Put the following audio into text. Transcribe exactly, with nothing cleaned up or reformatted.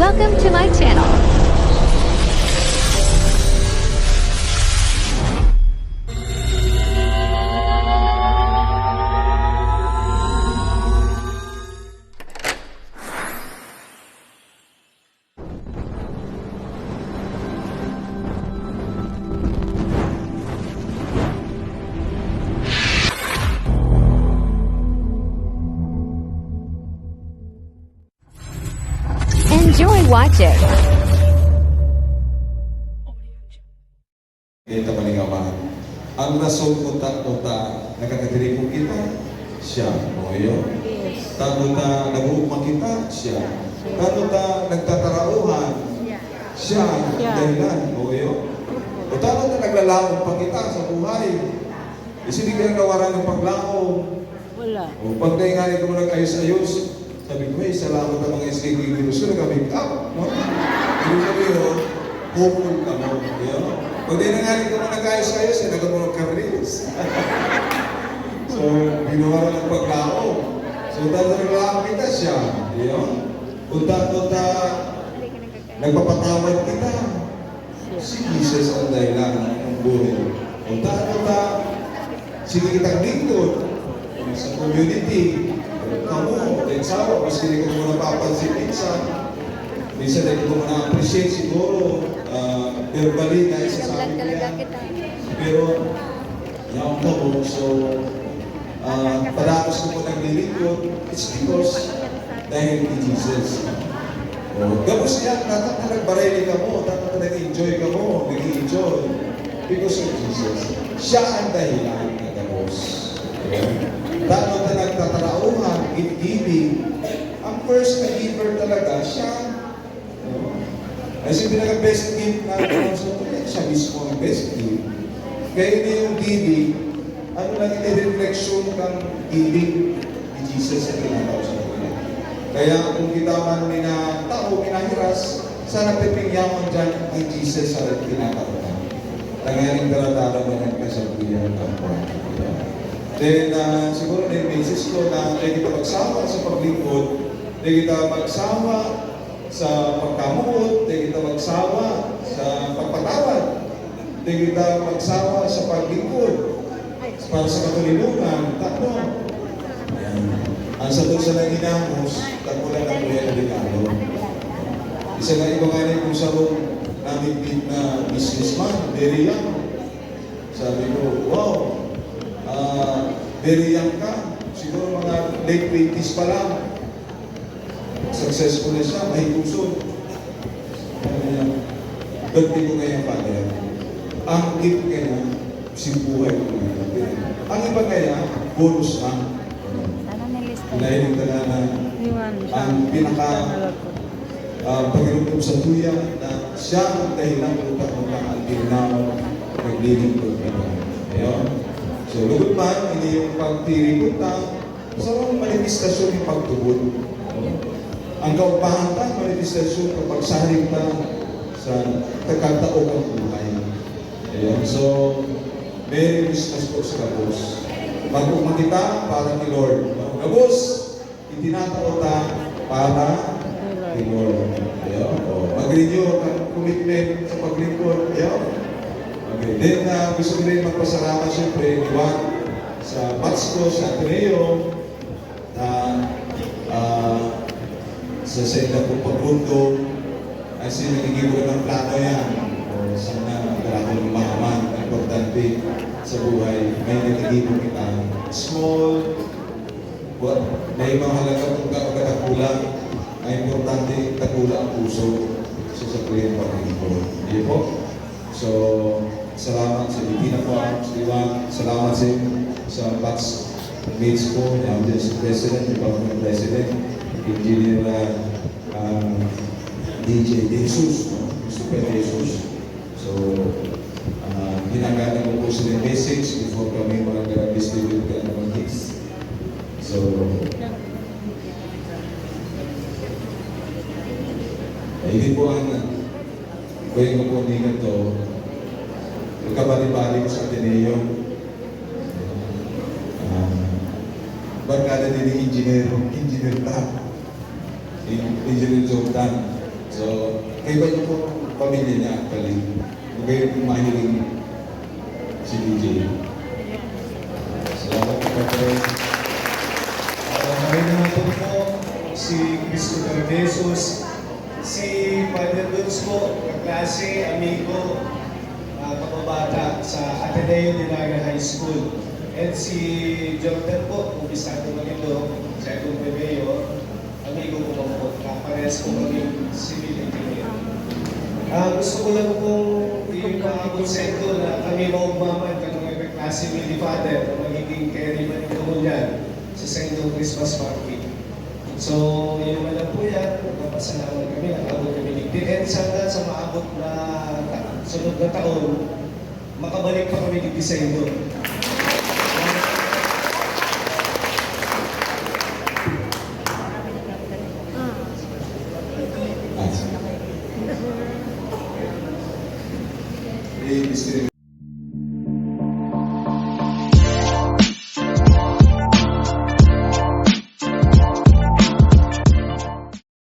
Welcome to my channel. Enjoy watching. Ito malingawan. Ang rason kung ta, kung ta nakakatiripon kita, siya. O, iyo. Yes. Tano ta nag-uugma kita, siya. Tano ta nagtatarauhan, siya. Siya. Dahilan. O, iyo. O tano ta naglalaom pa kita sa buhay. Isibig ka nawaran ng paglaom. Wala. O, pag naingani ka mo nag-ayos-ayos, sabi ko, "Ay, salamat ang mga S K K Leaders ko, nag-make up." No? Ibig sabihin, hopeful ka mo. Yun. Pag di na nga rin ka mo nag-ayos-ayos, eh, nagkaroon ng careers. So, binawaran ng paglaom. So, tatrabaho kita siya. Yun. Unta-unta, nagpapatawad kita. Si Jesus ang dahilan ng buhay. Unta-unta, sige kitang lingkod sa community. Kamo, sa asawa, maski di kamo napapansin minsan. Minsan di kamo na-appreciate siguro, ah, verbally, dahil sa sabi ko yan. Pero, yaon kamo, so, ah, padatos ko po naglilingkod, it's because dahil ni Jesus. Oh, gabos yan, dapat na nagbareli kamo, dapat na nag-enjoy kamo, nag-enjoy. Because of Jesus. Siya ang dahilan na gabos. Ayan. Dapat na nagtatarauhan, gift-giving. Ang first na giver talaga, siya. Oh. Ay, si pinaka-best gift na siya mismo ang best gift. Kaya ini yung giving, ano lang, ini reflection kang giving ni Jesus sa tinatao sa buhay. Kaya kung kita man minatao, minahiras, sana pipingyaman dyan ni Jesus sa tinatao na. Tanganing daradara mo ng kasabihan ng buhay. Then, ah, siguro na yung message ko na hindi kita magsawa sa paglingkod, hindi kita magsawa sa pagkamoot, di kita magsawa sa pagpatawad, di kita magsawa sa paglingkod para sa katoninongan. Tatlo, yan. Ang sato sa naghinamos, tatlo lang ang kuya na regalo. Isa na iba nga rin kung sarong namigpit na businessman, very young. Sabi ko, "Wow, ah, very young ka. Siguro mga late twenties pa lang." Successful na siya, mahikuson. Sabi niya, "Birthday ko ngayon, Father. Ang gift kaya, si buhay ko ngayon. Ang iba kaya, bonus lang." Sana nilista. Nahiling ka na na Iwan siya. Ang pinaka, Sana lang po. ah, pakiramdam sa tuya na siya ang dahilan kung bakit ang ginawa, naglilingkod ka. Ayun. So, lugod man, ini yung pagtiripon ta, sa mga manifestasyon ng pagtubod. Ang kaugmahan ta, manifestasyon ng pagsalig ta sa tagkatao kang buhay. Ayan. So, Merry Christmas po sa gabos. Mag-ugma kita para ni Lord. No? Gabos, itinatao ta para ni Lord. Ayan. O, mag-renew ang commitment sa paglingkod. Ayan. Okay. Then, ah, gusto ko rin magpasalamat siyempre, di ba, sa batch ko, sa Ateneo, na, ah, sa sainda pong pagrundo, ay si naggigibo ng plano yan. O, sana grabe lumaman. Importante sa buhay, may naggigibo kita. Small, wa-, may mga halaga kung gaano kadakula. Ang importante, dakula ang puso. So, sa tuwing pag-ibo. Di po? So, salamat sa Divina Farms, Iwan. Salamat sa, sa batch mates ko, yung si President, yung Department President, Engineer, ah, um, D J De Jesus, no? Mister Pe De Jesus. So, ah, ginagana ko po sila yung message before kami mag-distribute ka ng mga hits. So, ayun po ang Kaya nga po, ni ganito, magkabali-bali ko sa Ateneo. Ah, barkada din ni Engineer, Engineer Ta. En-, Engineer Jordan. So, kaiba niyo po pamilya niya, actually. Magkayo po mahiling si D J. Salamat po, Papa. Uh, Maray na natin po si Christopher Jesus, si Father Dutz po, kaklase, amigo, ah, kababata sa Ateneo de Naga High School. And si Jordan po, kumpisado maging doon, sa itong Pemeo, amigo ko man po, kaparehas po kami civil engineer. Ah, gusto ko lang pong ipaabot sa inyo na kami maugmaman kan mga kaklase mi ni Father na magiging carry man ito ngunyan sa saindong Christmas party. So, yun naman lang po yan. Nagpapasalamat kami, nakaabot kami digdi. And sana sa maabot na ta- sunod na taon, makabalik pa kami digdi sa inyo. Ah. Eh, gusto niyo